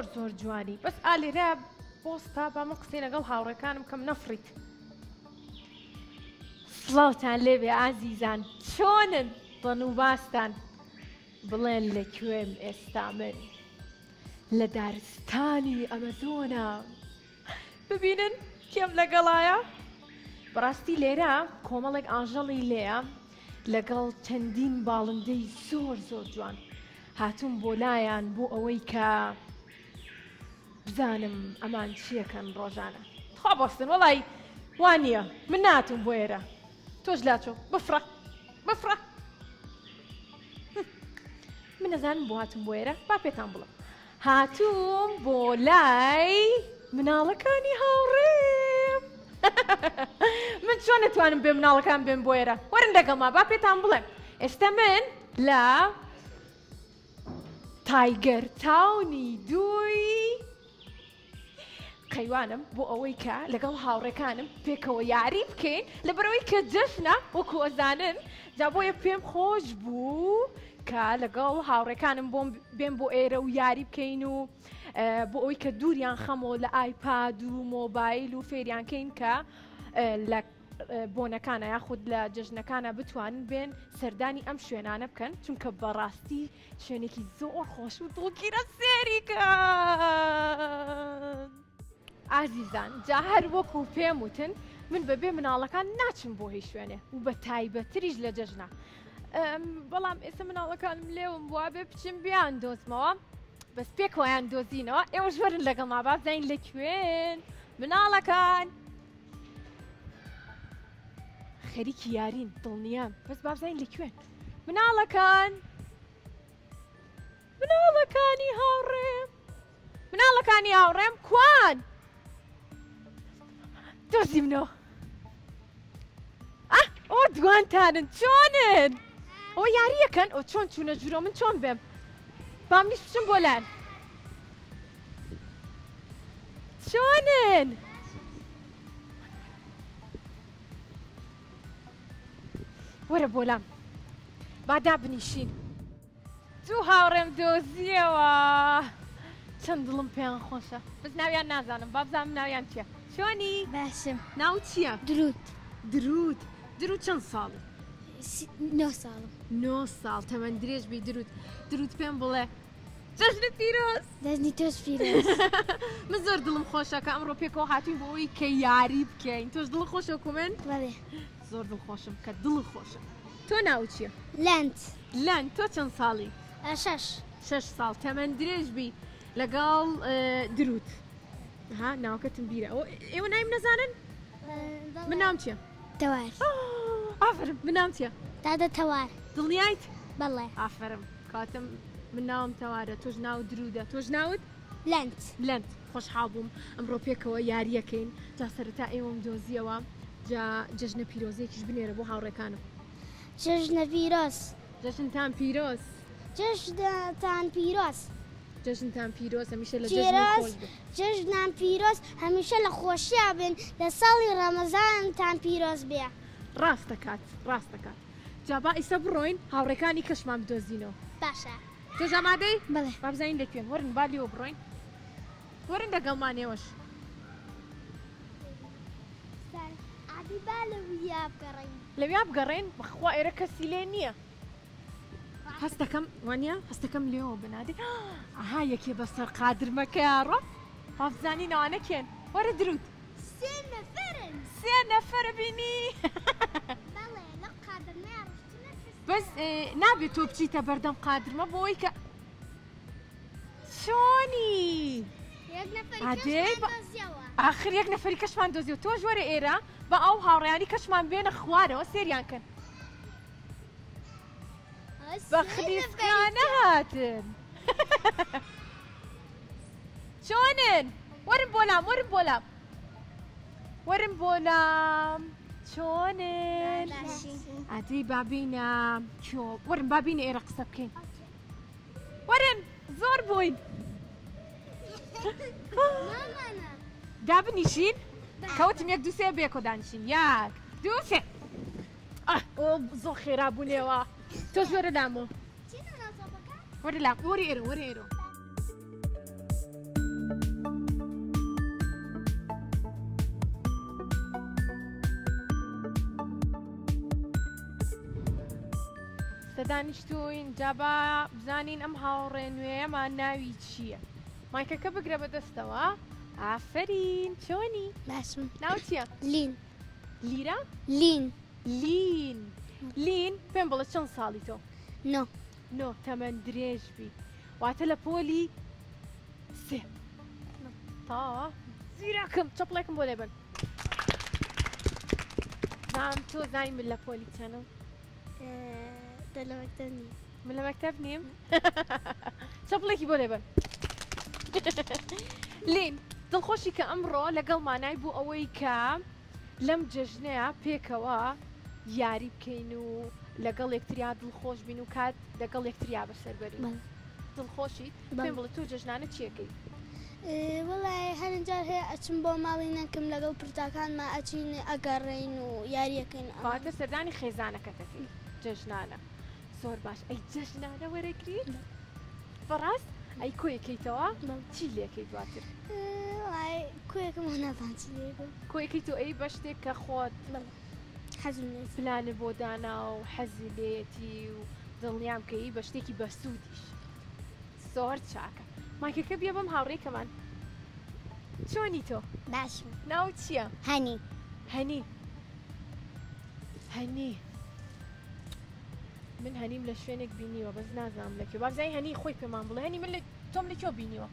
زۆر زۆر جوانی بەس ئا لێرە بۆستا با من قسەی لەگەڵ هاوڕێکانم کەم نەفڕیت. سڵاوتان لێبێ ئازیزان چۆنن دەن و باستان بڵێن لە کوێم ئێستا من لە دارستانی ئەمەزۆنە ببینن کێم لەگەڵایە بەڕاستی لێرە کۆمەڵێک ئاژەڵی لێیە لەگەڵ چەندین باڵندەی زۆر زۆر جوان هاتووم بۆ لایان بۆ ئەوەی کە بزانم ئەمان چیەکەن ڕۆژانە تخوا بەستن وەڵی وا نییە من ناتوم بۆ ئێرە تۆش لاچۆ بفڕە بفڕە من نەزانم بۆ هاتوم بۆ ئێرە با پێتان بڵم هاتووم بۆ لای مناڵەکانی هاوڕێم من چۆن نتوانم بێ مناڵەکان بێم بۆ ئێرە وەرن لەگەڵما با پێتان بڵێم ئێستا من لە تایگەر تاونی دووی قەیوانم بۆ ئەوەی کە لەگەڵ هاوڕێکانم پێکەوە یاری بکەین لەبەرئەوەی کە جەژنە وەکو ئەزانن جا بۆیە پێم خۆش بوو کە لەگەڵ هاوڕێکانم بۆم بێم بۆ ئێرە و یاری بکەین و بۆ ئەوەی کە دووریان خەمەوە لە ئایپاد و مۆبایل و فێریان کەین کە لە بۆنەکانە یاخود لە جەژنەکانە بتوانن بێن سەردانی ئەم شوێنانە بکەن چونکە بەڕاستی شوێنێکی زۆر خۆش و دڵگیرە سێری کەن ئازیزان جا هەر وەکو پێم وتن من بەبێ مناڵەکان ناچم بۆ هیچ شوێنێ و بە تایبەتریش لە جەژنە بەڵام ئێستا مناڵەکانم لێوم بووە بێ بچم بیان دۆزمەوە بەس پێکەوەیان دۆزینەوە ئێوەش وەرن لەگەڵما با بزانین لە کوێن مناڵەکان خەریکی یارین دڵنیام بەس بابزانین لە کوێن مناڵەکان مناڵەکانی هاوڕێم مناڵەکانی هاوڕێم کوان دۆزیمنەوە ئە ئۆ دوانتانن چۆنن ئۆ یاریەکەن ئۆ چۆن چوونە ژورۆ من چۆن بێم بامنیش بچم بۆ لایان چۆنن وەرە بۆلام با دابنیشین. دوو هاوڕێم دۆزیەوە چەند دڵم پێیان خۆشە بەس ناویان نازانم با بزانم ناویان چیە چۆنی؟ باشم. ناوت چیە؟ دروود. دروود دروود چەند ساڵی؟ نۆ ساڵم. نۆ ساڵ تەمەن درێژ بی دروود دروود پێم بڵێ جەژنت پیرۆز. جەژنی تۆش پیرۆز. من زۆر دڵم خۆشە کە ئەمڕۆ پێکەوە هاتوین بۆ ئەوەی کە یاری بکەین تۆش دڵت خۆشە وەکو من؟ بەڵێ. زۆر دڵخۆشم کە دڵت خۆشە. تۆ ناوت چیە؟ لەند. لەند تۆ چەند ساڵی؟ شەش. شەش ساڵ تەمەن درێژ بی لەگەڵ دروود. ها ناوەکەتم بیرە ئەوە ئێوە ناویم نەزانن؟ من ناوم چیە؟ تەوار. ئافەرم من ناوم چیە؟ دادە تەوار. دڵنیایت؟ بەڵێ. ئافەرم کاتم من ناوم تەوارە تۆش ناوت دروودە تۆش ناوت؟ لەند. لەند خۆشحاڵ بووم ئەمڕۆ پێکەوە یاریەکەین جا سەرەتا ئێوەم دۆزیەوە جا جەژنە پیرۆزێکیش بنێرە بۆ هاوڕێکانم. جەژنە پیرۆز. جەژنتان پیرۆز. جەژنتان پیرۆز. جەژنتان پیرۆز هەمیشە لە جەژن خۆش بن. جەژنان پیرۆز هەمیشە لە خۆشیا بن لە ساڵی ڕەمەزانتان پیرۆز بێ. ڕاست دەکات ڕاست دەکات جا با ئیسە بڕۆین هاوڕێکانی کەشمان بدۆزینەوە. باشە. تۆش ئامادەی؟ بەڵێ. با بزانین لە کوێن وەرن با لێوە بڕۆین وەرن لەگەڵمان ئێوەش. ئادی با لەویا بگەڕێین. لەویا بگەڕێین؟ بەخوا ئێرە کەسی لێ نییە. هەستەکەم وانە هەستەکەم لێوە بنادی ئەها یەکێ بەسەر قادرمەکەیا ڕۆ وابزانین ئەوانە کێن وەرە دروود سێ نەفەرن سێ نەفەرە بینی بەڵێ لە قادرمەیا ڕشتنە بەس نابێت تۆ بچیتە بەردەم قادرمە بۆی کە چۆنی ئاخر یەک نەفەری کەشمان دۆزیەوە تۆش وەرە ئێرە بە ئەو هاوڕیانی کەشمان بێنە خوارەوە سێریان کەن بە خلیسکانە هاتن چۆنن وەرن بۆ لام وەرن بۆ لام وەرن بۆ لام چۆنن ئەدی بابینە کۆ وەرن بابینە ئێرە قسە بکەین وەرن زۆر بووین دابنیشین کەوتم یەک دووسێ بێکۆ دانیشین یاک دووسێ ئۆ زۆر خێرا بوونێەوە تۆش وەرە لامۆ وەرە لام وەرە ئێرە وەرە ئێرە. ئێستا دانیشتووین جا با بزانین ئەم هاوڕێ نوێیەمان ناوی چییە؟ مایکەکە بگرە بە دەستەوە. ئافەرین چۆنی؟ باشم. ناوت چییە؟ لین. لیرە؟ لین. لین. لین پێم بڵێ چەند ساڵی تۆ؟ نۆ. نۆ تەمەن درێژ بی واتە لە پۆلی سێ. تەواوە؟ زیرەکم چەپڵێکم بۆ لێبەن. زام تۆ زانی من لە پۆلی چەنم؟ تۆ لە مەکتەب نی. من لە مەکتەب نیم؟ چەپڵێکی بۆ لێبەن. لین دڵخۆشی کە ئەمڕۆ لەگەڵمانای بۆ ئەوەی کە لەم جەژنەیە پێکەوە یاری بکەین و لەگەڵ یەکتریا دڵخۆش بین و کات لەگەڵ یەکتریا بەسەر بەرین. دڵخۆشیت؟ پێم بڵێ تۆ جەژنانە چیەکەی؟ وەڵای هەنێ جار هەیە ئەچم بۆ ماڵی نەنکم لەگەڵ پرتاکانما ئەچین ئەگەڕێین و یاریەکەین. کەواتە سەردانی خێزانەکەت ئەکەی جەژنانە. زۆر باش ئەی جەژنانە وەرەگری؟ بەڕاست؟ ئەی کۆیەکەیتەوە؟ چی لێکەی دواتر؟ وەڵای کۆیەکەم نازانم چی لێکەم. کۆیەکەیتەوە ئەی بە شتێک کە خۆت حەزم لێیەتی. پلانت بۆ دانا و حەزی لێیەتی و دڵنیام کە ی بە شتێکی بەسوودیش. زۆر چاکە. مایکەکە بیە بەم هاوڕێکەمان. چۆنی تۆ؟ باشم. ناوت چییە؟ هەنی. هەنی. هەنی. من هەنیم لە شوێنێک بینیوە بەس نازانم لە کوێ. بابزانین هەنی خۆی پێمان بڵێ. هەنی من لە تۆم لە کوێ بینیوە؟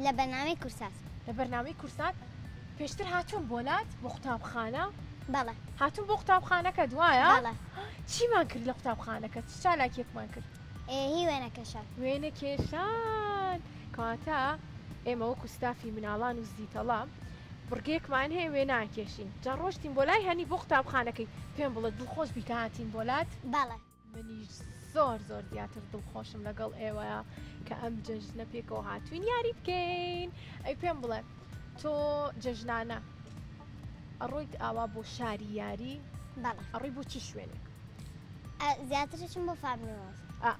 لە بەرنامەی کورسات. لە بەرنامەی کورسات؟ پێشتر هاتووم بۆ لات بۆ قوتابخانە؟ بەڵێ. هاتووم بۆ قوتابخانەکەت وایە؟ بەڵێ. چیمان کرد لە قوتابخانەکەت؟ چ چالاکیەکمان کرد؟ هی وێنەکێشان. وێنەکێشان. کەواتە ئێمە وەکو ستافی مناڵان و زیتەڵە بڕگەیەکمان هەیە وێناکێشین. جا ڕۆشتین بۆ لای هەنی بۆ قوتابخانەکەی. پێم بڵێ دڵخۆش بی کە هاتین بۆ لات؟ بەڵێ. منیش زۆر زۆر زیاتر دڵخۆشم لەگەڵ ئێوە کە ئەم جەژنە پێکەوە هاتوین یاری بکەین. ئەی پێم بڵێ تۆ جەژنانە ئەڕۆیت ئاوا بۆ شاری یاری؟ بەڵێ. ئەڕۆی بۆ چ شوێنێک؟ زیاتر ئەچم بۆ فامیلی مۆڵ.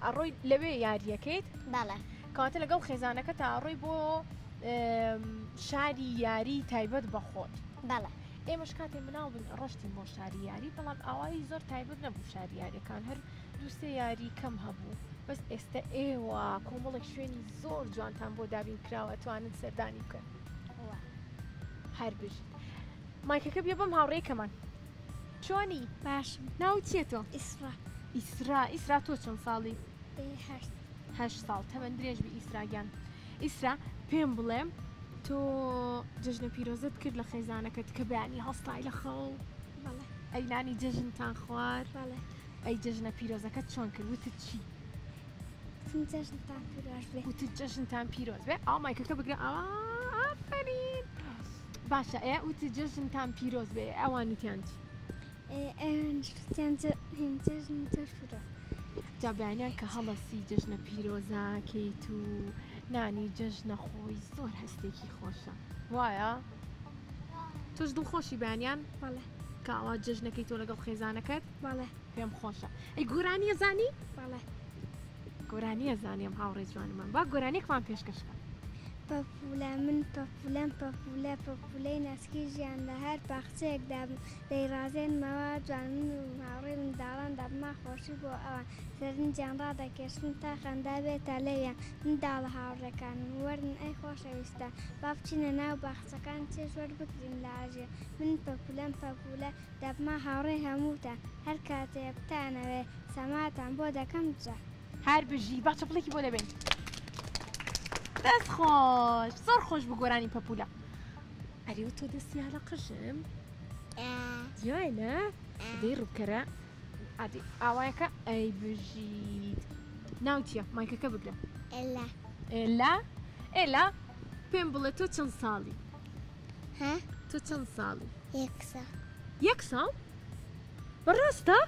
ئەڕۆی لەوێ یاریەکەیت؟ بەڵێ. کەواتە لەگەڵ خێزانەکەتا ئەڕۆی بۆ شاری یاری تایبەت بە خۆت؟ بەڵێ. ئێمەش کاتێ مناڵ بووین ئەڕۆشتین بۆ شاری یاری بەڵام ئاوایی زۆر تایبەت نەبوو شاری یاریەکان هەر دوو سێ یاری کەم هەبوو بەس ئێستا ئێوە کۆمەڵێک شوێنی زۆر جوانتان بۆ دابین کراوە ئەتوانن سەردانی بکەن. هەر بژیت. مایکەکە بیە بەم هاوڕێکەمان. چۆنی؟ باشم. ناوت چییە تۆ؟ ئیسرا. ئیسرا، ئیسرا تۆ چەند ساڵی؟ هەشت. هەشت ساڵ، تەمەن درێژ بی ئیسرا گیان. ئیسرا پێم بڵێ تۆ جەژنە پیرۆزت کرد لە خێزانەکەت کە بەیانی هەستای لە خەو؟ بەڵێ. ئەی نانی جەژنتان خوارد؟ بەڵێ. ئەی جەژنە پیرۆزەکەت چۆن کرد؟ وتت چی؟ وتم جەژنتان پیرۆز بێ. وتت جەژنتان پیرۆز بێ؟ ئاو مایکەکە بگرە ئاوا ئافەرین. باشە ئێ وتت جەژنتان پیرۆز بێ ئەوان وتیان چی؟ ئەوانیش وتیان جەژنی تۆش پیرۆز. جا بەیانیان کە هەڵەسی جەژنە پیرۆزاکەیت و نانی جەژنە خۆی زۆر هەستێکی خۆشە وایە؟ تۆش دڵخۆشی بەیانیان؟ بەڵێ. کە ئاوا جەژنەکەی تۆ لەگەڵ خێزانەکەت؟ بەڵێ. پێم خۆشە. ئەی گۆرانیە زانی؟ بەڵێ. گۆرانیە زانی ئەم هاوڕێ جوانمان با گۆرانیەکمان پێشکەش بکە. پەپوولە من پەپوولەم پەپوولە پەپوولەی ناسکی ژیان لە هەر باخچەیەکدا بم دەیڕازێنمەوە جوان من و هاوڕێی منداڵان دەبمە خۆشی بۆ ئەوان سەرنجیان ڕادەکێشم تا خەندە بێتە لێویان منداڵە هاوڕێکانم وەرن ئەی خۆشەویستان با بچینە ناو باخچەکان چێژ وەربگرین لە ژیان من پەپوولەم پەپوولە دەبمە هاوڕێی هەمووتان هەر کاتێ بتانەوێ سەماتان بۆ دەکەم جا. هەر بژی با چەپڵێکی بۆ لێبەین. دەست خۆش زۆر خۆش بوو گۆرانی پەپولە. ئەرێ تۆ دەستی لە قژم جوانە دەی ڕووبکەرە ئادی ئاوایەکە ئەی بژیت ناو چییە مایکەکە بگرە ئێلا ئێلا ئێلا پێم بڵێ تۆ چەند ساڵی ها تۆ چەند ساڵی یەک ساڵ یەک ساڵ بەڕاستە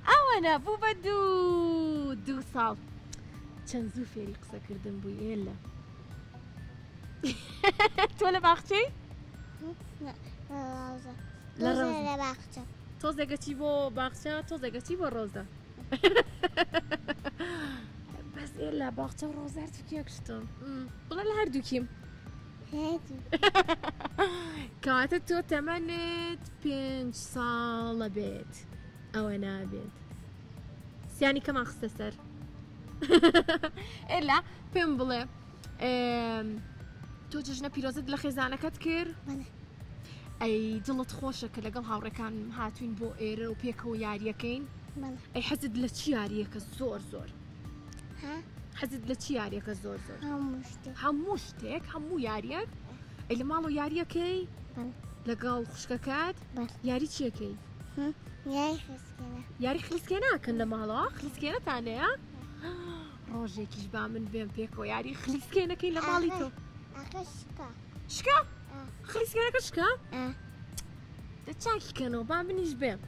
ئەوەنە بوو بە دوو دوو ساڵ چەند زوو فێری قسەکردن بووی ئێلە تۆ لە باخچەی لە ڕۆزە لە باخچە تۆزێکە چی بۆ باخچە تۆزێکە چی بۆ ڕۆزە بەس ئێلا باخچە و ڕۆزە هەردووکی یەک شتن بڵێ لە هەردووکیم کەواتە تۆ تەمەنت پێنج ساڵە بێت ئەوە نابێت. سیانی کەمان خستە سەر. ئێلا پێم بڵێ تۆ جەژنە پیرۆزت لە خێزانەکەت کرد؟ ئەی دڵت خۆشە کە لەگەڵ هاوڕێکان هاتوین بۆ ئێرە و پێکەوە یاریەکەین؟ ئەی حەزت لە چی یاریەکە زۆر زۆر؟ حەزت لە چی یاریەکە زۆر زۆر؟ هەموو شتێک هەموو یاریەک؟ ئەی لە ماڵەوە یاریەکەی؟ لەگەڵ خوشکەکەت یاری چیەکەی؟ یاری خلیسکێ ناکەن لە ماڵەوە خلیسکێنەتان هەیە؟ ڕۆژێکیش با من بێم پێکەوە یاری خلیسکێنەکەی لە ماڵی تۆ شکا خلیسکێنەکە شکا دە چاکی کەنەوە با منیش بێم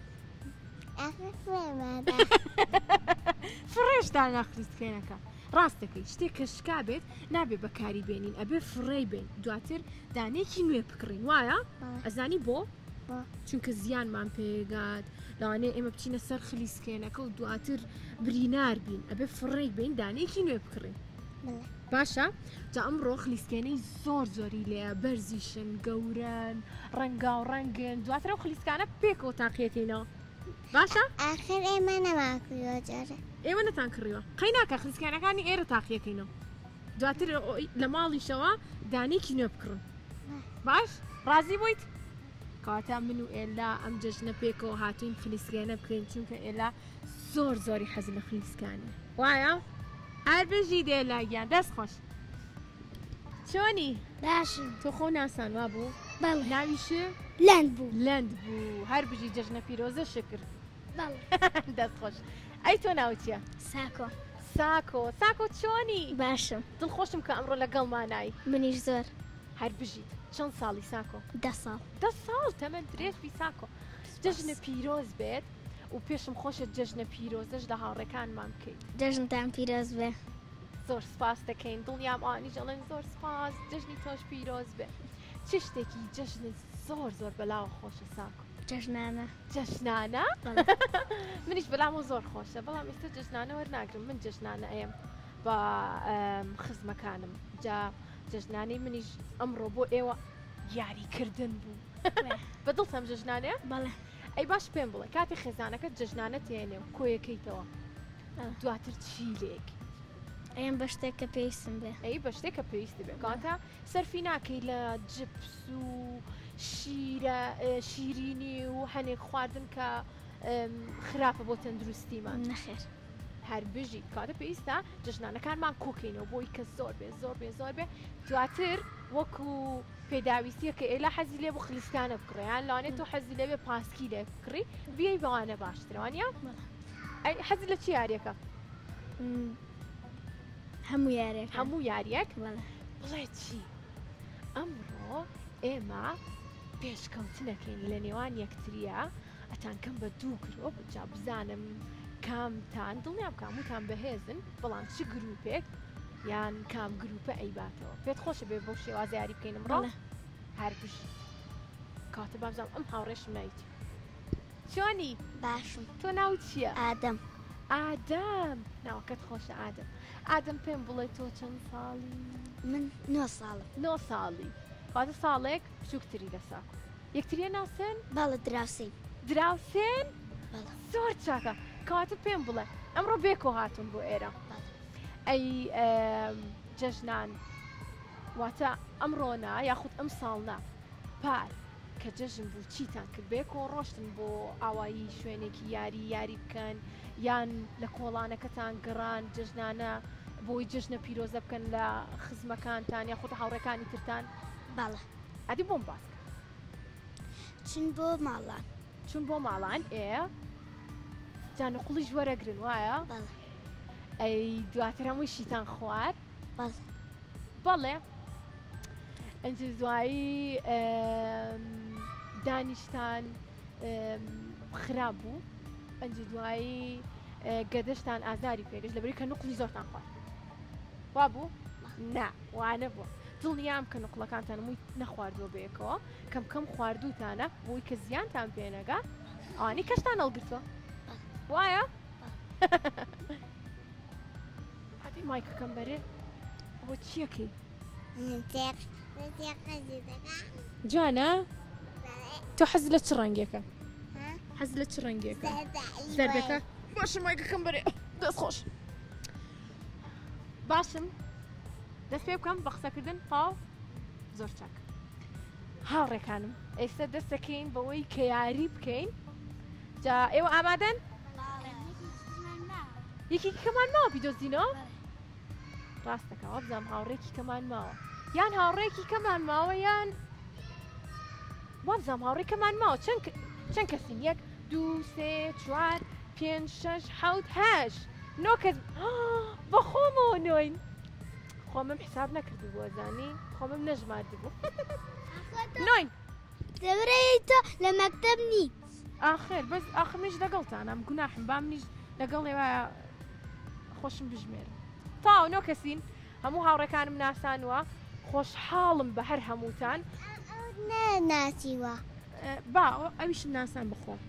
فڕێشتان خلیسکێنەکە ڕاستەکەی شتێک کە شکا بێت نابێ بەکاری بێنین ئەبێ فڕێی بێن دواتر دانێکی نوێ بکڕین وایە ئەزانی بۆ چونکە زیانمان پێگات لەوانەیە ئێمە بچینە سەر خلیسکێنەکە و دواتر برینار بین ئەبێ فڕێی بین دانەیەکی نوێ بکڕین باشە جا ئەمڕۆ خلیسکێنەی زۆر زۆری لێ بەرزیشن گەورەن ڕەنگا و ڕەنگن دواتر ئەو خلیسکانە پێکەوە تاقیەکەینەوە باشە ئاخر ئێمە نەمان کڕیوە جارێ ئێوە نەتان کڕیوە قەی ناکە خلیسکانەکانی ئێرە تاقیەکەینەوە دواتر لە ماڵیشەوە دانێکی نوێ بکڕن باش ڕازی بوویت؟ کەواتە من و ئێلا ئەم جەژنە پێکەوە هاتوین خلیسکێنە بکەین چونکە ئێلا زۆر زۆری حەز لە خلیسکانە وایە؟ هەر بژی ئێلا گیان دەست خۆش چۆنی؟ باشم تۆ خۆ ناسان وابوو؟ بەڵێ ناویش لەند بوو لەند بوو هەر بژی جەژنە پیرۆزە شکر بەڵێ دەست خۆش ئەی تۆ ناوت چییە؟ ساکۆ ساکۆ ساکۆ چۆنی؟ باشم دڵخۆشم کە ئەمڕۆ لەگەڵمانای منیش زۆر هەر بژیت چەند ساڵی ساکۆ؟ 10 ساڵ 10 ساڵ تەمەن درێژ بی ساکۆ جەژنە پیرۆز بێت و پێشم خۆشە جەژنە پیرۆزەش لە هاوڕێکانمان بکەیت جەژنتان پیرۆز بێ زۆر سپاس دەکەین دڵنیام ئەوانیش ئەڵێن زۆر سپاس جەژنی تۆش پیرۆز بێ چ شتێکی جەژنت زۆر زۆر بەلاوە خۆشە ساکۆ؟ جەژنانە جەژنانە؟ منیش بەلامەوە زۆر خۆشە بەڵام ئێستا جەژنانە وەرناگرم من جەژنانە ئەیەم بە خزمەکانم جا جەژنانەی منیش ئەمڕۆ بۆ ئێوە یاریکردن بوو بە دڵتەم جەژنانەیە؟ بەڵێ ئەی باش پێم بڵێ کاتی خێزانەکەت جەژنانە تێنێ و کۆیەکەیتەوە دواتر چی لێکیت؟ ئەیەم بە شتێک کە پێویستم بێ ئەی بە شتێک کە پێویستی بێ کەواتە سەرفی ناکەی لە جپس و شیرە شیرینی و هەنێک خواردن کە خراپە بۆ تەندروستیمان نەخێر هەر بژیت کاتە پێویستە جەژنانەکانمان کۆکەینەوە بۆی کە زۆر بێ زۆر بێ زۆر بێ دواتر وەکو پێداویستیە کە ئێلا حەزی لێ بۆ خلیسکانە بکڕێ یان لەوانەیە تۆ حەزی لێ بێ پاسکی لێ بکڕی بیەی بەوانە باشترە وانە؟ ئەی حەزی لە چی یاریەکە؟ هەموو یاریەک هەموو یاریەک بڵێ چی ئەمڕۆ ئێمە پێشکەوتنەکەین لە نێوان یەکتریە ئەتانکەم بە دوو گرۆپ جا بزانم کامتان دڵنیام کاموتان بەهێزن بەڵام چ گروپێک یان کام گروپە ئەیباتەوە پێت خۆشە بێ بەو شێوازە یاری بکەین ئەمڕۆ هەر بژیت کاتە بابزانم ئەم هاوڕێشم ناوی چۆنی؟ باشم تۆ ناوت چییە؟ ئادەم ئادەم ناوەکەت خۆشە ئادەم ئادەم پێم بڵێ تۆ چەند ساڵی؟ من 9 ساڵم 9 ساڵی واتە ساڵێک بچووکتری لە ساکۆ یەکتریە ناسن؟ بەڵێ دراوسێین دراوسێن؟ بەڵێ زۆر چاکە کەواتە پێم بڵێ ئەمڕۆ بێکۆ هاتوون بۆ ئێرە ئەی جەژنان واتە ئەمڕۆ نا یاخود ئەم ساڵ نا پار کە جەژن بوو چیتان کرد بێکۆ ڕۆشتن بۆ ئاوایی شوێنێکی یاری یاری بکەن یان لە کۆڵانەکەتان گەڕان جەژنانە بۆی جەژنە پیرۆزە بکەن لە خزمەکانتان یاخود هاوڕێکانی ترتان؟ بەڵێ. ئەدی بۆم باس کە. چون بۆ ماڵان. چون بۆ ماڵان ئێ جا نوقڵیش وەرەگرن وایە؟ بەڵێ. ئەی دواتر هەمووی شیتان خوارد؟ بەڵێ. بەڵێ. ئەنج دوایی دانیشتان خراپ بوو ئەنج دوایی گەدەشتان ئازاری پێگەشت لەبەری کە نوقڵی زۆرتان خوارد وا بوو؟ نا وانە بوو دڵنیام کە نوقڵەکانتان مووی نەخواردووە بەیەکەوە کەم کەم خواردووتانە بۆی کە زیانتان پێنەگا ئەوانی کەشتان هەڵگرتووە وایە؟ ئەدی مایکەکەم بەرێ ئەوە چیەکەی؟ جوانە؟ تۆ حەز لە چ ڕەنگێکە؟ حەز لە چ ڕەنگێکە؟ زەردەکە؟ باشە مایکەکەم بەرێ دەست خۆش باشم دەست پێ بکەم بە قسەکردن تاو زۆر چاک هاوڕێکانم ئێستا دەست دەکەین بەوەی کە یاری بکەین جا ئێوە ئامادەن یەکێکی کەمان ماوە بیدۆزینەوە ڕاستەکە وابزانم هاوڕێکی کەمان ماوە یان هاوڕێکی کەمان ماوە یان وابزانم هاوڕێ کەمان ماوە چەند چەند کەسین یەک دوو سێ چوار پێنج شەش حەوت هەشت نۆ کەس بەخۆمەوە نۆین خۆمم حساب نەکردبووە زانی خۆمم نەژماردبوو نۆین دەورەی تۆ لە مەکتەب نیت ئاخر بەس ئاخر منیش لەگەڵتانم گوناحم با منیش لەگەڵ ئێوە خۆشم بژمێرم تاو نۆ کەسین هەموو هاوڕێکانم ناسانوە خۆشحاڵم بە هەر هەمووتان ناسیوە با ئەویشم ناسان بخۆم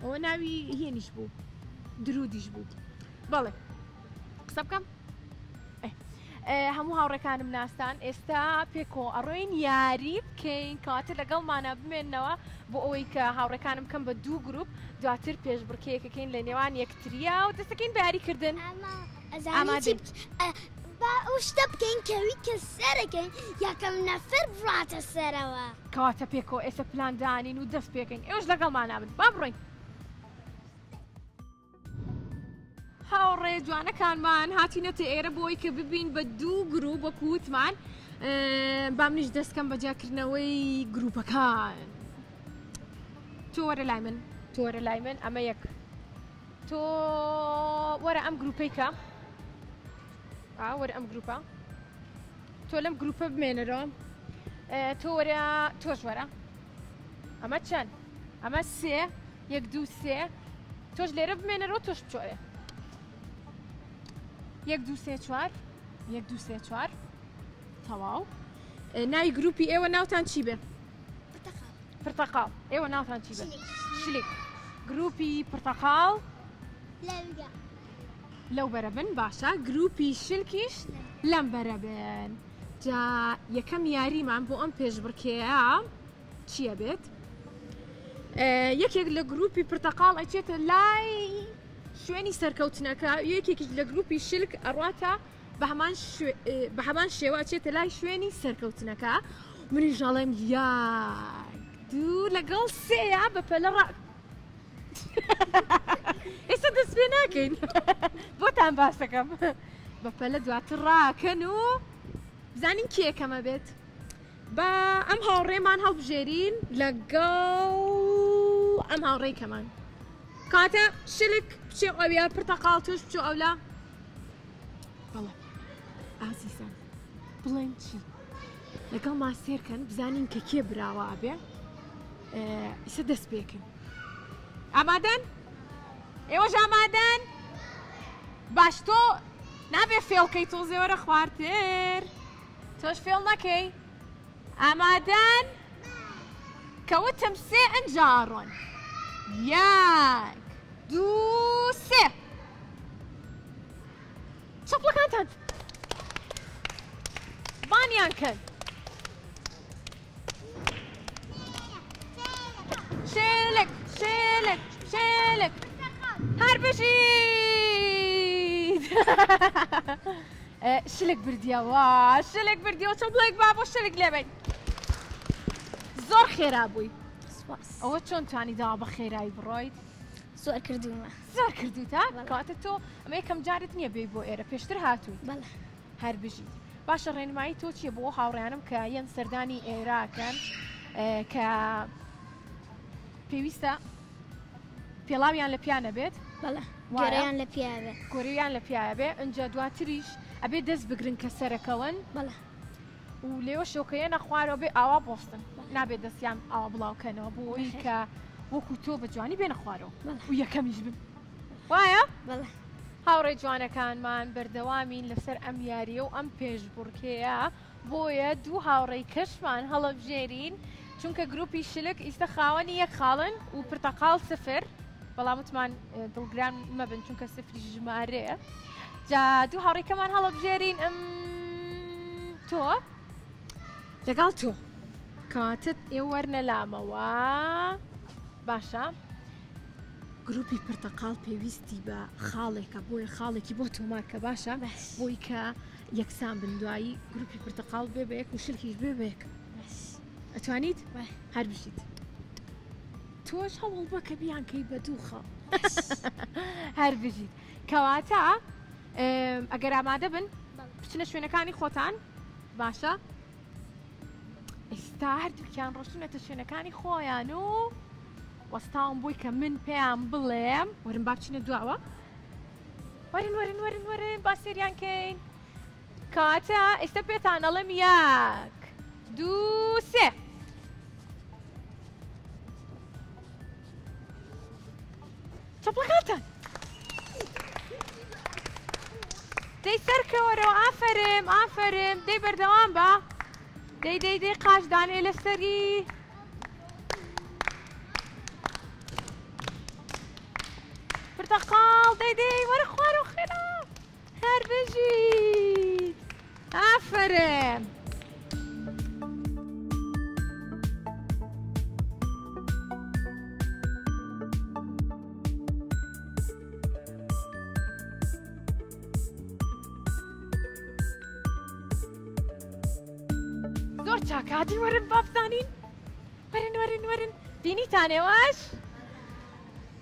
ئەوە ناوی هێنیش بوو درودیش بوو بەڵێ قسە بکەم هەموو هاوڕێکانم ناستان ئێستا پێکەوە ئەڕۆین یاری بکەین کەواتە لەگەڵمانە بمێنەوە بۆ ئەوەی کە هاوڕێکانم کەم بە دوو گروپ دواتر پێشبڕکێیەکەکەین لە نێوان یەکتریا و دەستەکەین بە یاریکردن. ئامادەی با ئەو شتە بکەین کەوی کە سەرەکەین یەکەم نەفەر بڕاتە سەرەوە. کەواتە پێکەوە ئێستا پلان دانین و دەست پێکەین ئێوەش لەگەڵمانا بن با بڕۆین. هاوڕێ جوانەکانمان هاتینەتە ئێرە بۆی کە ببین بە دوو گروپ وەکو وتمان با منیش دەستکەم بە جیاکردنەوەی گروپەکان تۆ وەرە لای من تۆ وەرە لای من ئەمە یەک تۆ وەرە ئەم گروپەی کە وەرە ئەم گروپە تۆ لەم گروپە بمێنەرەوە تۆ وەرە تۆش وەرە ئەمە چەند ئەمە سێ یەک دوو سێ تۆش لێرە بمێنەرەوە تۆش بچۆرێ یەک دوو سێ چوار یەک دوو سێ چوار تەواو ناوی گروپی ئێوە ناوتان چی بێ پرتەقاڵ ئێوە ناوتان چی بێ شلیک گروپی پرتەقاڵ لەو بەرە بن باشە گروپی شلکیش لەم بەرە بن جا یەکەم یاریمان بۆ ئەم پێشبڕکێیە چییە بێت یەکێک لە گروپی پرتەقاڵ ئەچێتە لای شوێنی سەرکەوتنەکە یەکێکیش لە گروپی شلک ئەڕاتە بە هەمان شێوە ئەچێتە لای شوێنی سەرکەوتنەکە منیش ئەڵێم یاک دوو لەگەڵ سێیا بە پەلە ڕا ئێستا دەست پێ ناکەین بۆتان باسەکەم بە پەلە دواتر ڕاکەن و بزانین کێ یەکەمە بێت با ئەم هاوڕێمان هەڵبژێرین لەگەڵ ئەم هاوڕێی کەمان کاتە شلک بچێ ئەویا پرتەقاڵ توش بچۆ ئەولا بەڵێ ئازیزان بڵێن چی لەگەڵ ما سێرکەن بزانین کە کێ براوە ئەبێ ئیسە دەست پێکەین ئامادەن ئێوەش ئامادەن باش تۆ نابێ فێڵکەی تۆزێ وەرە خوارتر تۆش فێڵ نەکەی ئامادەن کە وتم سێ ئەنجا ئەڕۆن یەک دوو سێ چەپڵەکانتان بانیان کەن شێلک شێلک شێلک هەر بژیت شلک بردیەوە شلک بردیەوە چەپڵێک با بۆ شلک لێبەین زۆر خێرا بووی ئەوە چۆن توانی داوا بە خێرایی بڕۆیت زۆر کردوومە زۆر کردوتە کەواتە تۆ ئەمە یەکەم جارت نییە بێی بۆ ئێرە پێشتر هاتووی بەڵێ هەر بژیت باشە ڕێنمایی تۆ چییە بۆ هاوڕیانم کە یەن سەردانی ئێراکەن کە پێویستە پێڵاویان لە پیا نەبێت بەڵێ گۆرەیان لە پیا بێ گۆرەیان لە پیاە بێ ئەجا دواتریش ئەبێ دەست بگرن کە سەرەکەون بەڵێ و لێوە شۆکەیەنە خوارەوە بێ ئاوا بۆستن نابێت دەستیان ئاوا بڵاوکەنەوە بۆ ئەوەی کە وەکو تۆ بە جوانی بێنە خوارەوە و یەکەمیش بن وایە؟ بەڵێ. هاوڕێ جوانەکانمان بەردەوامین لەسەر ئەم یارییە و ئەم پێشبڕکێیە بۆیە دوو هاوڕێی کەشمان هەڵەبژێرین چونکە گروپی شلک ئیستە خاوەنی یەک خاڵن و پرتەقاڵ سفر بەڵام وتمان دڵگران مەبن چونکە سفری ژمارەیە جا دوو هاوڕێکەمان هەڵەبژێرین ئەم تۆ لەگەڵ تۆ کاتت ئێوەرنە لامەوە باشە. گروپی پرتەقاڵ پێویستی بە خاڵێکە بۆیە خاڵێکی بۆ تۆمار کە باشە بۆی کە یەکسان بن دوایی گروپی پرتەقاڵ بێ بە یەک و شلکیش بێ بە یەک ئەتوانیت هەر بژیت تۆش هەوڵ بە کە بیانکەی بە دوو خاڵ هەر بژیت کەواتە ئەگەر ئامادە بن بچنە شوێنەکانی خۆتان باشە ئێستا هەردووکیان ڕۆشتونەتە شوێنەکانی خۆیان و وەستاوم بۆی کە من پێیان بڵێم وەرن با بچینە دواوە وەرن وەرن وەرن وەرن با سێریان کەین کەواتە ئێستا پێتان ئەڵێم یەک دوو سێ چەپڵەکانتان دەی سەرکەوەرەوە ئافەرم ئافەرم دەی بەردەوام بە دەی دەی دەی قاچ دانێ لەسەری پرتەقاڵ دەی دەی وەرە خوارەوە خێرا هەر بژیت ئافەرم. زۆر چاکە هاتی وەرن با بزانین وەرن وەرن وەرن بینیتان ئێوەش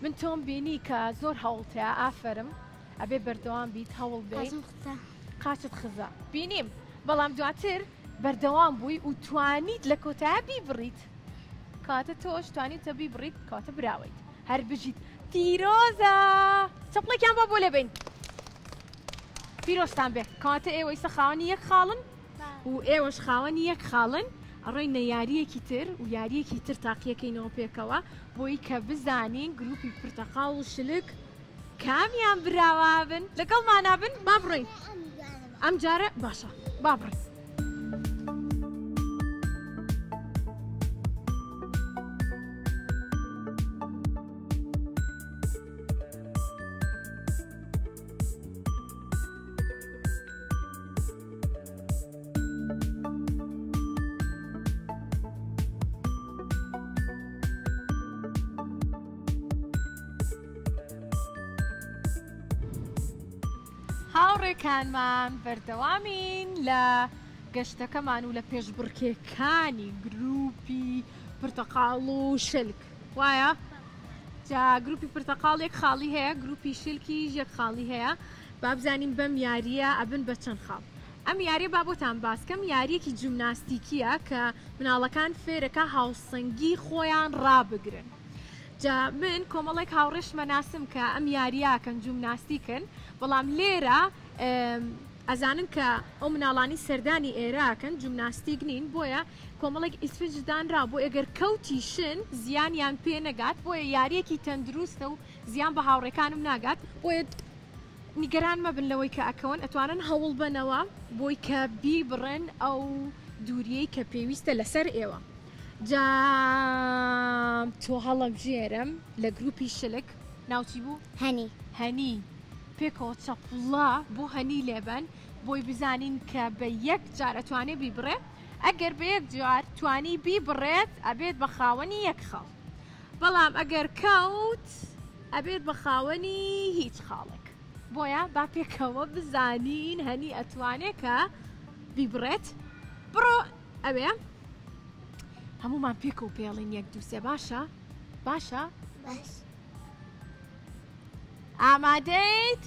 من تۆم بینی کە زۆر هەوڵتە ئافەرم ئەبێ بەردەوام بیت هەوڵ بێ قاچت خزا بینیم بەڵام دواتر بەردەوام بووی و توانیت لە کۆتایە بیبڕیت کاتە تۆش توانیتە بیبڕیت کاتە براوەیت هەر بژیت پیرۆزە چەپڵێکیان با بۆ لێبین پیرۆزتان بێ کاتە ئێوە ئیستا خاوەنی یەک خاڵن و ئێوەش خاوەنی یەک خاڵن ئەڕۆینە یاریەکی تر و یاریەکی تر تاقیەکەینەوە پێکەوە بۆی کە بزانین گروپی پرتەقاڵ و شلک کامیان براوابن لەگەڵمانا بن با بڕۆین ئەم جارە باشە با بڕۆین. هاوڕێکانمان بەردەوامین لە گەشتەکەمان و لە پێشبڕکێکانی گروپی پرتەقاڵ و شلک وایە؟ جا گروپی پرتەقاڵ یەک خاڵی هەیە گروپی شلکیش یەک خاڵی هەیە با بزانین بەم یارییە ئەبن بە چەند خاڵ ئەم یاریە با بۆتان باسکەم یاریەکی جومناستیکیە کە مناڵەکان فێرەکا هاوسەنگی خۆیان ڕابگرن جا من کۆمەڵێک هاوڕێشمە ناسم کە ئەم یاریاکەن جومناستیکن بەڵام لێرە ئەزانن کە ئەو مناڵانی سەردانی ئێراکەن جومناستیک نین بۆیە کۆمەڵێک ئیسفنج دانرا بۆ ئەگەر کەوتیشن زیانیان پێ نەگات بۆیە یاریەکی تەندروستە و زیان بە هاوڕێکانم ناگات بۆیە نیگەران مەبن لەوەی کە ئەکەون ئەتوانن هەوڵبەنەوە بۆی کە بیبڕن ئەو دووریەی کە پێویستە لەسەر ئێوە جا تۆ هەڵەبژێرم لە گروپی شلک ناوچی بوو؟ هەنی. هەنی پێکەوە چەپڵە بۆ هەنی لێبەن بۆی بزانین کە بە یەک جار ئەتوانێ بیبڕێ ئەگەر بە یەک جار توانی بیبڕێت ئەبێت بە خاوەنی یەک خاڵ بەڵام ئەگەر کەوت ئەبێت بە خاوەنی هیچ خاڵێک بۆیە با پێکەوە بزانین هەنی ئەتوانێ کە بیبڕێت بڕۆ ئەوێ هەمومان پێکەوە پێڵین یەک دووسێ باشە باشە باش ئامادەیت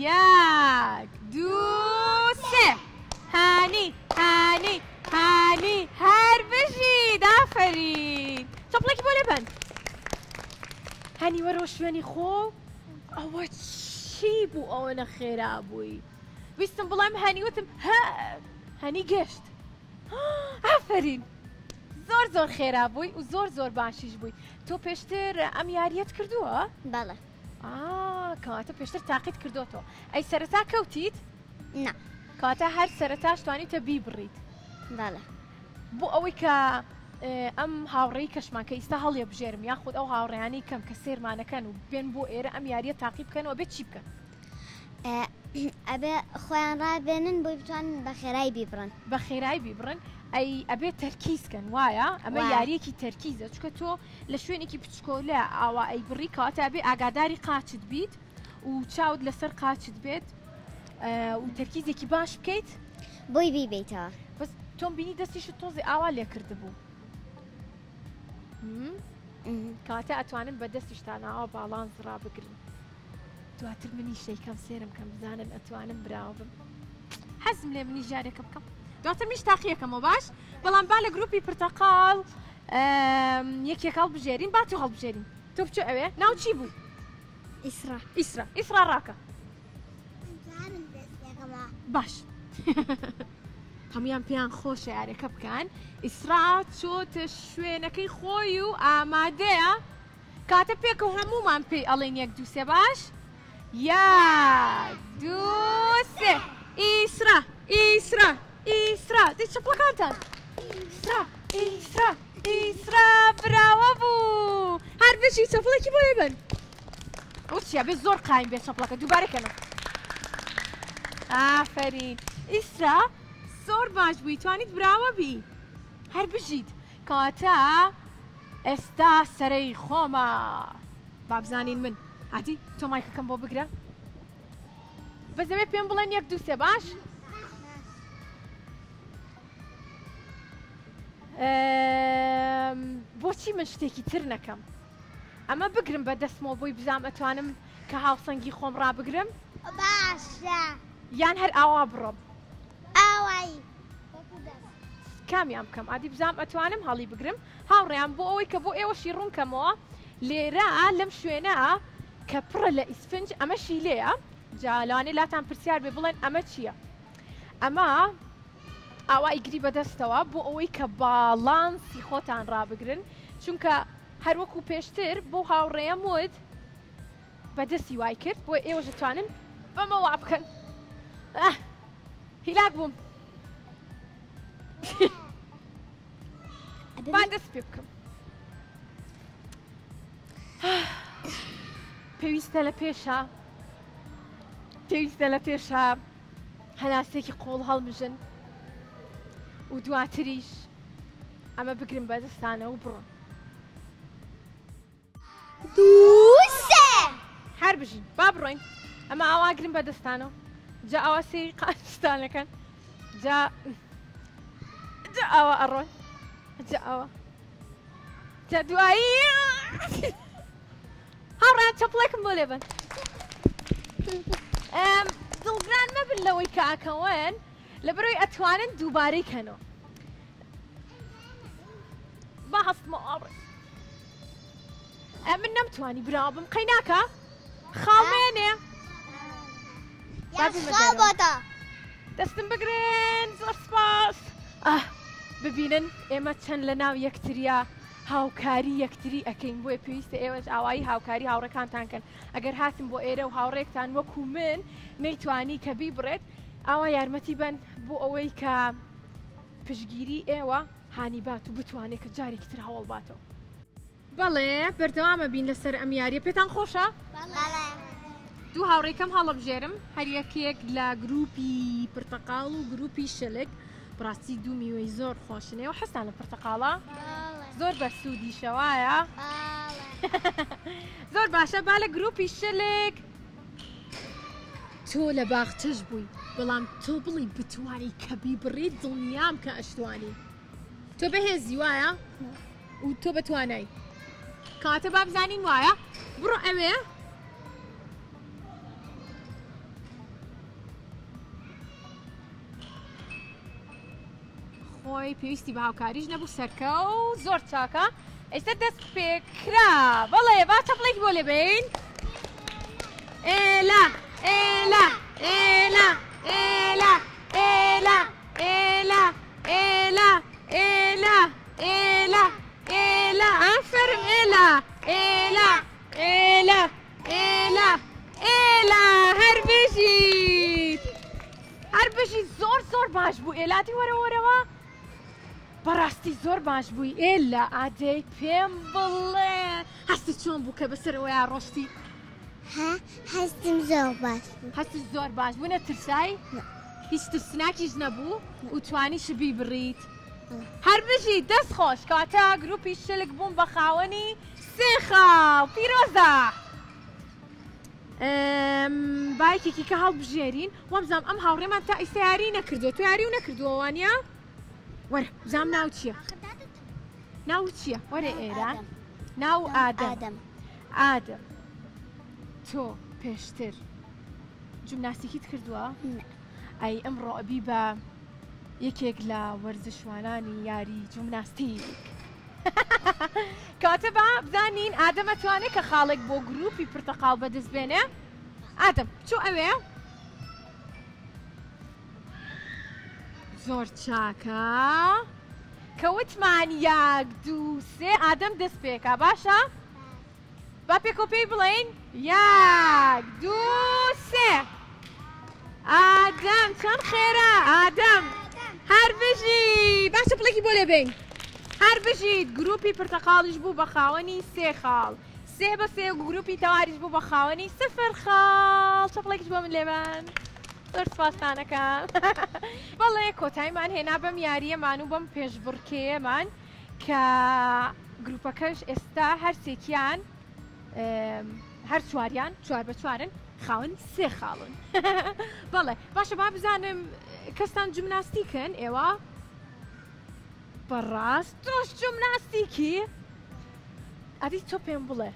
یەک دوو سێ هانی هانی هانی هەر بژیت ئافەرین چەپڵێکی بۆ لێبەن هەنی وەرەوە شوێنی خۆ ئەوە چی بوو ئەوەنە خێرا بووی ویستم بڵێم هەنی وتم هە هەنی گەشت ئافەرین زۆر زۆر خێرا بووی و زۆر زۆر باشیش بووی تۆ پێشتر ئەم یاریەت کردووە؟ بەڵێ. ئا کەواتە پێشتر تاقیت کردۆتەوە ئەی سەرەتا کەوتیت؟ نا. کەواتە هەر سەرەتاش توانیتە بیبڕیت؟ بەڵێ. بۆ ئەوەی کە ئەم هاوڕێی کەشمان کە ئیستا هەڵیەبژێرم یاخود ئەو هاوڕێیانەی کەم کە سێرمانەکەن و بێن بۆ ئێرە ئەم یاریە تاقی بکەنەوە بێت چی بکەن؟ ئەبێ خۆیان ڕابێنن بۆی بتوانن بە خێرایی بیبڕن. بە خێرایی بیبڕن ئەی ئەبێ تەرکیز کەن وایە؟ ئەمە یاریەکی تەرکیزە چونکە تۆ لە شوێنێکی بچکۆلە ئاوا ئەی بڕی کەواتە ئەبێ ئاگاداری قاچت بیت و چاوت لەسەر قاچت بێت و تەرکیزێکی باش بکەیت بۆی بیبیتەوە. بەس تۆم بینی دەستیشت تۆزێ ئاوا لێ کردبوو. کەواتە ئەتوانن بە دەستیشتان ئاوا باڵانس ڕابگرن. دواتر منیش دەیکەم سێرم کەم بزانن ئەتوانم براوە بم حەزم لێ منیش جارێکە بکەم دواتر منیش تاقیەکەمەوە باش بەڵام با لە گروپی پرتەقاڵ یەکێک هەڵبژێرین با تۆ هەڵبژێرین تۆ بچۆ ئەوێ ناو چی بوو ئیسرا ئیسرا ئیسرا ڕاکە باش هەمویان پێیان خۆشە یارەکە بکەن ئیسرا چۆتە شوێنەکەی خۆی و ئامادەیە کاتە پێکەوە هەموومان پێی ئەڵێین یەک دوو سێ باش یەک دوو سێ ئیسرا ئیسرا ئیسرا دەی چەپڵەکانتان ئیسرا ئیسرا ئیسرا براوە بوو هەر بژی چەپڵێکی بۆ لێبن ئەو چیا بێ زۆر قایم بێ چەپڵەکە دووبارە کەنەوە ئافەرین ئیسرا زۆر باش بووی توانیت براوە بی هەر بژیت کەواتە ئێستا سەرەی خۆمە با بزانین من ئادی تۆ مایکەکەم بۆ بگرە بەس دەبێت پێم بڵێن یەک دوو سێ باش بۆچی من شتێکی تر نەکەم ئەمە بگرم بە دەستمەوە بۆی بزانم ئەتوانم کە هاوسەنگی خۆم ڕابگرم باشە یان هەر ئاوا بڕۆم ئاوایی کامیان بکەم ئادی بزانم ئەتوانم هەڵی بگرم هاوڕێیان بۆ ئەوەی کە بۆ ئێوەشی ڕوون کەمەوە لێرە لەم شوێنە کە پڕە لە ئیسفنج ئەمەشی لێیە جا لەوانەیە لاتان پرسیار بێ بڵێن ئەمە چییە ئەمە ئاوا ئیگری بەدەستەوە بۆ ئەوەی کە باڵانسی خۆتان ڕابگرن چونکە هەروەکو پێشتر بۆ هاوڕێیەم وت بەدەستی وای کرد بۆ ئێوەش دەتوانن بەمە وا بکەن هیلاک بووم با دەست پێ بکەم پێویستە لە پێشە پێویستە لە پێشە هەناسێکی قۆڵ هەڵمژن و دواتریش ئەمە بگرن بەدەستانە و بڕۆن دوو سێ. هەر بژین با بڕۆین ئەمە ئاوا گرن بە دەستانەوە جا ئاوا سەیری قاچتان ئەکەن جا جا ئاوا ئەڕۆن جا ئاوا جا دوایی هاوڕێیان چەپڵێکم بۆ لێبەن دڵگران مەبن لەوەی کە ئەکەون لەبەرەوەی ئەتوانن دووبارەی کەنەوە با هەستمەوە ئاوڕێ ئەمن نەمتوانی براوە بم قەی ناکا خاڵ مێنێ دەستم بگرن زۆر سپاس ببینن ئێمە چەند لە ناو یەکتریا هاوکاری یەکتری ئەەکەین بۆیە پێویستە ئێوەش ئاوایی هاوکاری هاوڕێکانتان کەن ئەگەر هاتن بۆ ئێرە و هاوڕێکتان وەکو من نەیتوانی کە بیبڕێت ئاوا یارمەتی بن بۆ ئەوەی کە پشتگیری ئێوە هانی بات و بتوانێت کە جارێکی تر هەوڵ باتەوە. بەڵێ بەردەوامە بین لەسەر ئەم یاریە پێتان خۆشە؟ بەڵێ. دوو هاوڕێکەم هەڵەبژێرم هەریەکێک لە گروپی پرتەقاڵ و گروپی شلک بڕاستی دوو میوەی زۆر خۆشن ئێوە حەزتان لە پرتەقاڵە؟ زۆر بەسوودیشە وایە؟ زۆر باشە با لە گروپی شلک تۆ لە باخچەش بووی بەڵام تۆ بڵی بتوانی کە بیبڕیت دڵنیام کە ئەشتوانی تۆ بەهێزی وایە و تۆ بەتوانای کاتە با بزانین وایە بڕۆ ئەوێ خۆی پێویستی بە هاوکاریش نەبوو سەرکەو زۆر چاکە ئێستا دەست پێکرا بەڵێ با چەپڵێکی بۆ لێبین ئێلا ئێلا ئێلا ئێلا ئێلا ئێلا ئێلا ئێلا ئێلا ئێلا ئافەرم ئێلا ئێلا ئێلا ئێلا ئێلا هەر بژیت هەر بژیت زۆر زۆر باش بوو ئێلاتی وەرە وەرەوە بەڕاستی زۆر باش بووی ئێلا ئادەی پێم بڵێ هەستی چۆن بوو کە بەسەرەوەیا ڕۆشتی؟ ها هەستم زۆر باش بوو. هەستت زۆر باش بوو نەترسای؟ نا. هیچ ترسناکیش نەبوو و توانیش بیبڕیت؟ هەر بژیت دەست خۆش کەواتە گروپی شلک بوون بە خاوەنی سێ خاڵ پیرۆزە. با یەکێکی کە هەڵبژێرین وامزانم ئەم هاوڕێمان تا ئیستا یاری نەکردووە تۆ یاری و نەکردووە وانە؟ وەرە بزانم ناو چییە؟ ناو چییە؟ وەرە ئێرە ناو ئادەم ئادەم تۆ پێشتر جمناستیکیت کردووە؟ ئەی ئەمڕۆ ئەبی بە یەکێک لە وەرزشوانانی یاری جمناستیک. کەواتە با بزانین ئادەم ئەتوانێ کە خاڵێک بۆ گروپی پرتەقاڵ بەدەست بێنێ؟ ئادەم بچۆ ئەوێ. زۆر چاکە کە وتمان یاک دوو سێ ئادەم دەست پێکا باشە؟ با پێکەوە پێی بڵێین یاک دوو سێ ئادەم چەند خێرا ئادەم هەر بژی باشە پڵێکی بۆ لێ بین هەر بژیت گروپی پرتەقاڵیش بوو بە خاوەنی سێ خاڵ سێ بە سێ گروپی تەواریش بوو بە خاوەنی سفر خاڵ چەپڵێکیش بۆ من لێبان زۆر سپاستانەکەم بەڵێ کۆتاییمان هێنا بەم یاریەمان و بەم پێشبڕکێیەمان کە گروپەکەش ئێستا هەرسێکیان هەر چواریان چوار بە چوارن خاوەن سێ خاڵن بەڵێ باشە با بزانم کەستان جمناستیکن ئێوە بەڕاست تۆش جمناستیکی ئەدی تۆ پێم بڵێ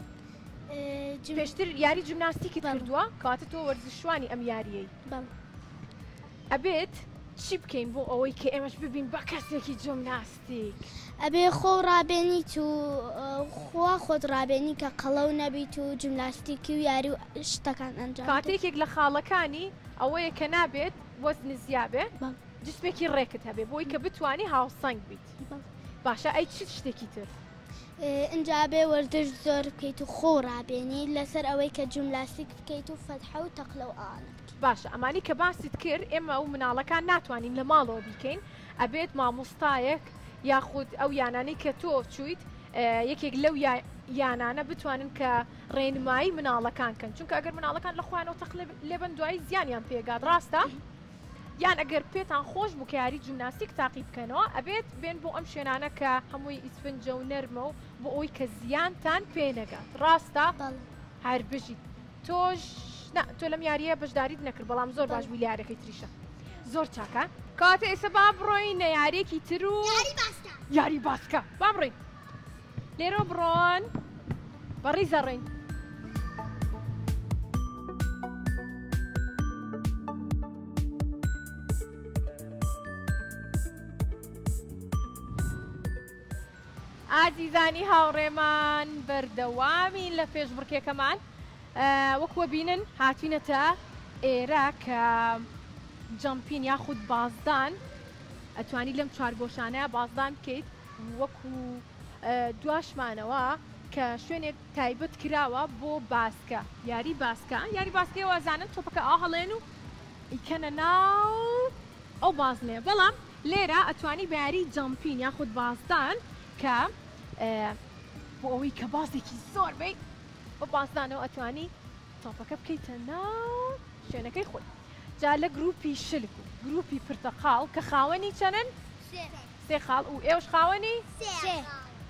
پێشتر یاری جمناستیکت کردووە کەواتە تۆ وەرزشوانی ئەم یاریەی ئەبێت چی بکەین بۆ ئەوەی کە ئێمەش ببین بە کەسێکی جۆمناستیک؟ ئەبێ خۆو ڕابێنیت و خوا خۆت ڕابێنی کە قەڵەو نەبیت و جمناستیکی و یاری و شتەکان ئەنجام بدەیت. کەواتە یەکێک لە خاڵەکانی ئەوەیە کە نابێت وەزنت زیا بێ، جسمێکی ڕێکت هەبێ بۆی کە بتوانی هاوسەنگ بیت. باشە ئەی چ شتێکی تر؟ ئینجا ئەبێ وەرزش زۆر بکەیت و خۆو ڕابێنی لەسەر ئەوەی کە جوملاستیک بکەیت و فەتحە و تەقلە و ئەوانە بکەیت. باشە ئەمانی کە باست کرد ئێمە و مناڵەکان ناتوانین لە ماڵەوە بیکەین ئەبێت مامۆستایەک یاخود ئەو یانانەی کە تۆ چویت یەکێک لەو یانانە بتوانن کە ڕێنمایی مناڵەکان کەن چونکە ئەگەر مناڵەکان لە خۆیانەوە تەقلە لێبن دوایی زیانیان پێگات ڕاستە؟ یان ئەگەر پێتان خۆش بوو کە یاری جومناستیک تاقی بکەنەوە ئەبێت بێن بۆ ئەم شوێنانە کە هەمووی ئیسفنجە و نەرمە و بۆ ئەوەی کە زیانتان پێ نەگات ڕاستە؟ بەڵێ. هەر بژیت تۆش نا تۆ لەم یاریە بەشداریت نەکرد بەڵام زۆر باش بووی لە یاریەکەی تریشە زۆر چاکە کەواتە ئێستا با بڕۆینە یاریەکی تر و یاری باسکە یاری باسکە با بڕۆین لێرەوە بڕۆن بە ڕیزە ڕۆین. ئازیزانی هاوڕێمان بەردەوامین لە پێشبڕکێکەمان وەکوە بینن هاتوینەتە ئێرە کە جەمپین یاخود بازدان ئەتوانی لەم چوارگۆشانەیە بازدان بکەیت وەکو دواشمانەوە کە شوێنێک تایبەت کراوە بۆ باسکە یاری باسکە یاری باسکەی وازانن تۆپەکە ئا هەڵێن و ئیکەنە ناو ئەو بازنەیە بەڵام لێرە ئەتوانی بە یاری جەمپین یاخود بازدان کە بۆ ئەوەی کە بازێکی زۆر بیت بە بازدانەوە ئەتوانی تۆپەکە بکەیتە ناو شوێنەکەی خۆی جا لە گروپی شلک و گروپی پرتەقاڵ کە خاوەنی چەنن؟ سێ خاڵ و ئێوەش خاوەنی؟ سێ.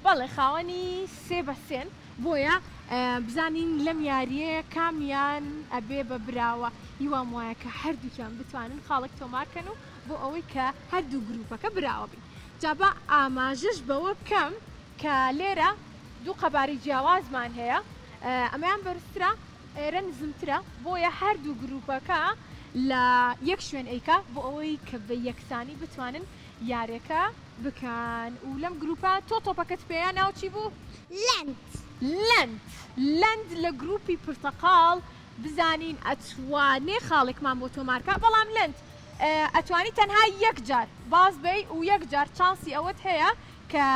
بەڵێ خاوەنی سێ بە سێن بۆیە بزانین لەم یارییە کامیان ئەبێ بە براوە هیوام وایە کە هەردووکیان بتوانن خاڵێک تۆمار کەن و بۆ ئەوەی کە هەردوو گروپەکە براوە بین جا با ئاماژەش بەوە بکەم کە لێرە دوو قەبارەی جیاوازمان هەیە ئەمەیان بەرزترە ئێرە نزمترە بۆیە هەردوو گروپەکە لە یەک شوێن ئەیکا بۆ ئەوەی کە بە یەکسانی بتوانن یارێکە بکەن و لەم گروپە تۆ تۆپەکەت پێیە ناو چی بوو؟ لەند. لەند لەند لە گروپی پرتەقاڵ بزانین ئەتوانێ خاڵێکمان بۆ تۆمار کا بەڵام لەند ئەتوانی تەنها یەک جار باز بەی و یەک جار چانسی ئەوەت هەیە کە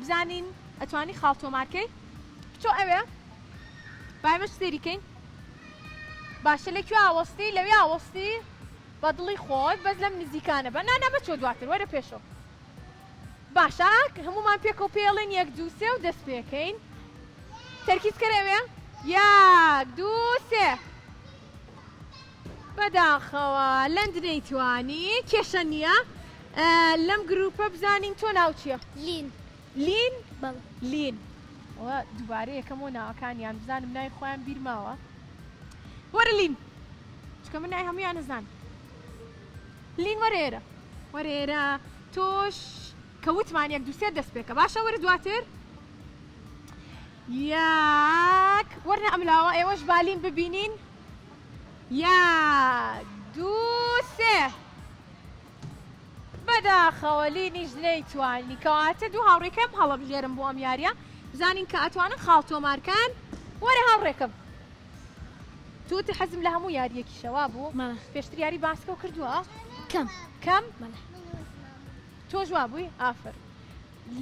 بزانین ئەتوانی خاڵ تۆمار کەی بچۆ ئەوێ با ئێمەش سەیری کەین باشە لە کوێ ئاوەستی لەوێ ئاوەستی بە دڵی خۆت بەس لەم نزیکانە بە نا نا مەچۆ دواتر وەرە پێشەوە باشە هەموومان پێکەوە پێڵێن یەک دوو سێ و دەست پێکەین تەرکیز کەرە ئەوێ یەک دوو سێ. بەداخەوە لەند نەیتوانی کێشە نییە لەم گروپە بزانین تۆ ناو چییە؟ لین. لین؟ بەڵێ. لین. ئەوە دووبارە یەکەمەوە ناوەکانیان بزانم ناوی خۆیان بیر ماوە. وەرە لین. چونکە من ناوی هەموویان ئەزانم. لین وەرە ئێرە. وەرە ئێرە. تۆش کە وتمان یەک دوو سێ دەست پێکە باشە وەرە دواتر. یەک وەرنە ئەملاوە ئێوەش بالین ببینین. یەک دوو سێ. بەداخەوە لینیش نەیتوانی کەواتە دوو هاوڕێکەم هەڵەبژێرم بۆ ئەم یاریە بزانین کە ئەتوانن خاڵ تۆمارکەن وەرە هاوڕێکەم توتی حەزم لە هەموو یاریەکیشە وابوو پێشتر یاری باسکەو کردووە کەم کەم تۆش وابووی ئافر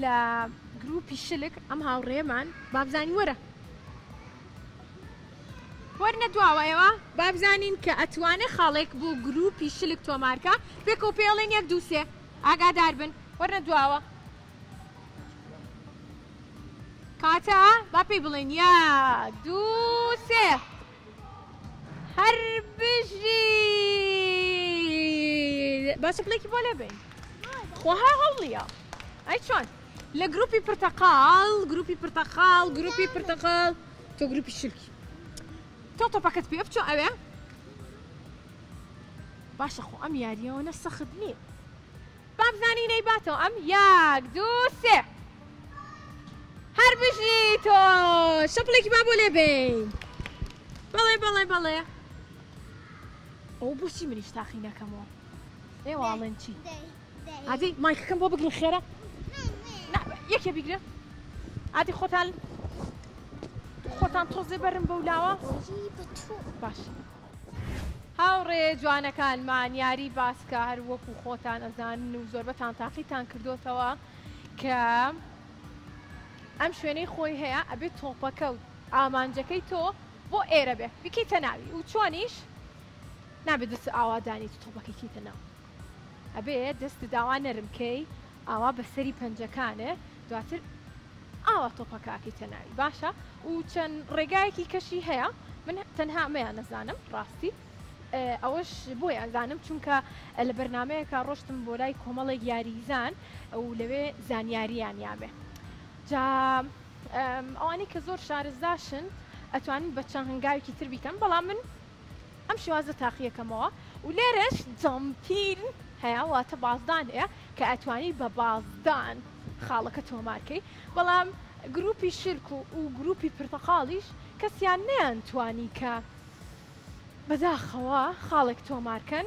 لە گروپی شلک ئەم هاوڕێمان بابزانین وەرە وەرنە دواوە ئێوە با بزانین کە ئەتوانێ خاڵێک بۆ گروپی شلک تۆمارکا پێکەوە پێڵێن یەک دوو سێ ئاگادار بن وەرنە دواوە کاتە با پێی بڵێن یەک دوو سێ هەر بژی با چەپڵێکی بۆ لێ بین خۆ هەر هەوڵیە ئەی چۆن لە گروپی پرتەقاڵ گروپی پرتەقاڵ گروپی پرتەقاڵ تۆ گروپی شلکی تۆ تۆپەکەت پێ بچۆ ئەوێ باشە خۆ ئەم یاریەوە نە سەخت نییە بابزانی نەیباتەوە ئەم یاک دوو سێ هەر بژی تۆ شەپڵێکی با بۆ لێ بین بەڵێ بەڵێ بەڵێ ئەو بۆچی منیش تاقی نەکەمەوە ئێواڵێن چی ئادی مایکەکەم بۆ بگرن خێرا یەکێ بیگرە ئادی خۆتان خۆتان تۆزێ بەرن بەو لاوە باش هاوڕێ جوانەکانمان یاری باسکە هەر وەکو خۆتان ئەزانن و زۆربەتان تاقیتان کردوتەوە کە ئەم شوێنەی خۆی هەیە ئەبێت تۆپەکە و ئامانجەکەی تۆ بۆ ئێرە بێ بیکەیتە ناوی و چۆنیش نابێت دەست ئاوادانی تۆپەکەی کەیتە ناو ئەبێ دەستت ئاوا نەرم کەی ئاوا بەسەری پەنجەکانێ دواتر ئاوا تۆپەکە ئەکەیتە ناوی باشە و چەند ڕێگایەکی کەشی هەیە من تەنها ئەمەیان نەزانم ڕاستی ئەوەش بۆیە ئەزانم چونکە لە بەرنمەیەکە ڕۆشتم بۆ لای کۆمەڵێک یاریزان و لەوێ زانیاریان یامێ جا ئەوانەی کە زۆر شارەزاشن ئەتوانن بە چەند هەنگاوێکی تر بیکەن بەڵام من ئەم شێوازە تاقیەکەمەوە و لێرەش jumping هەیە واتە بازدان هەیە کە ئەتوانی بە بازدان خاڵەکە تۆمارکەی بەڵام گروپی شرک و گروپی پرتەقاڵیش کەسیان نەیانتوانی کە بەداخەوە خاڵێک تۆمارکەن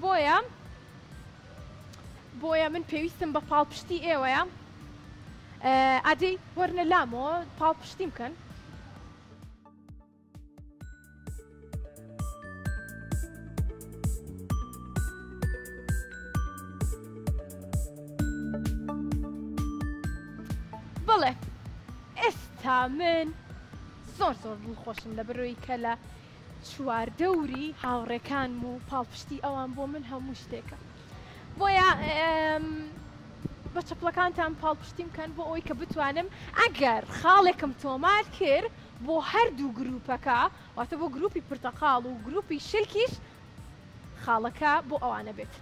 بۆیە بۆیە من پێویستم بە پاڵپشتی ئێوەیە ئادەی وەرنە لامەوە پاڵپشتیم کەن. بەڵێ ئێستا من زۆر زۆر دڵخۆشم لە بەرەوەی کە لە چواردەوری هاوڕێکانم و پاڵپشتی ئەوان بۆ من هەموو شتێکە بۆیە بە چەپڵەکانتان پاڵپشتیم کەن بۆ ئەوەی کە بتوانم ئەگەر خاڵێکم تۆمار کرد بۆ هەردوو گروپەکە واتە بۆ گروپی پرتەقاڵ و گروپی شلکیش خاڵەکە بۆ ئەوانە بێت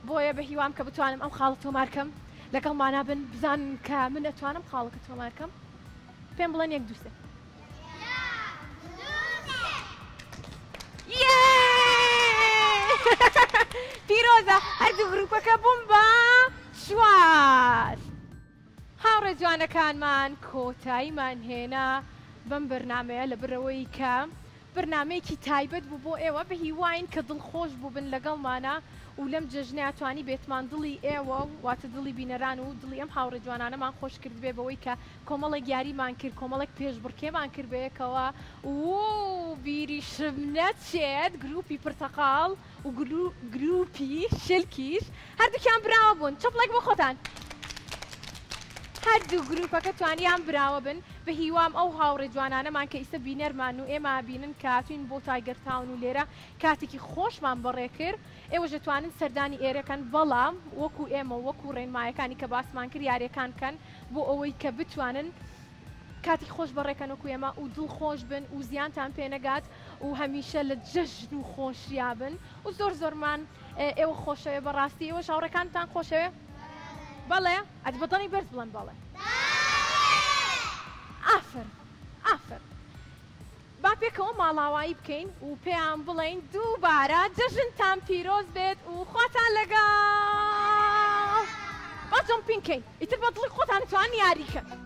بۆیە بە هیوام کە بتوانم ئەم خاڵە تۆمارکەم لەگەڵ مانا بن بزانن کە من ئەتوانم خاڵەکە تۆمارکەم پێم بڵێن یەک دوو سێ. پیرۆزە هەردوو گروپەکە بووم بە چوار. هاوڕێ جوانەکانمان کۆتاییمان هێنا بەم بەرنامەیە لەبەرئەوەی کە بەرنامەیەکی تایبەت بوو بۆ ئێوە بە هیواین کە دڵخۆش بووبن لەگەڵمانا و لەم جەژنەیا توانی بێتمان دڵی ئێوە واتە دڵی بینەران و دڵی ئەم هاوڕێ جوانانەمان خۆش کردبێ بەوەی کە کۆمەڵێک یاریمان کرد کۆمەڵێک پێشبڕکێمان کرد بەیەکەوە و بیریشم نەچێت گروپی پرتەقاڵ و گروپی شلکیش هەردووکیان براوە بوون چەپڵێک بۆ خۆتان هەردوو گروپەکە توانیان براوە بن بە هیوام ئەو هاوڕێ جوانانەمان کە ئیسە بینەرمان و ئێمە بینن کە هاتوین بۆ تایگەر تاون و لێرە کاتێکی خۆشمان بەڕێ کرد ئێوەش دەتوانن سەردانی ئێرە کەن بەڵام وەکو ئێمە وەکو ڕێنمایەکانی کە باسمان کرد یاریەکان کەن بۆ ئەوەی کە بتوانن کاتی خۆش بەڕێکەن وەکو ئێمە و دڵ خۆش بن و زیانتان پێ نەگات و هەمیشە لە جەژن و خۆشیا بن و زۆر زۆرمان ئێوە خۆشەوێ. بەڕاستی ئێوەش هاوڕێکانتان خۆشەوێ؟ بەڵێ. ئەدی بە دەنگی بەرز بڵێن بەڵێ. ئافەرم ئافەرم. با پێکەوە ماڵاوایی بکەین و پێیان بڵێین دووبارە جەژنتان پیرۆز بێت و خواتان لەگەڵ. با jumping کەین ئیتر بە دڵی خۆتان توان یاری کەن.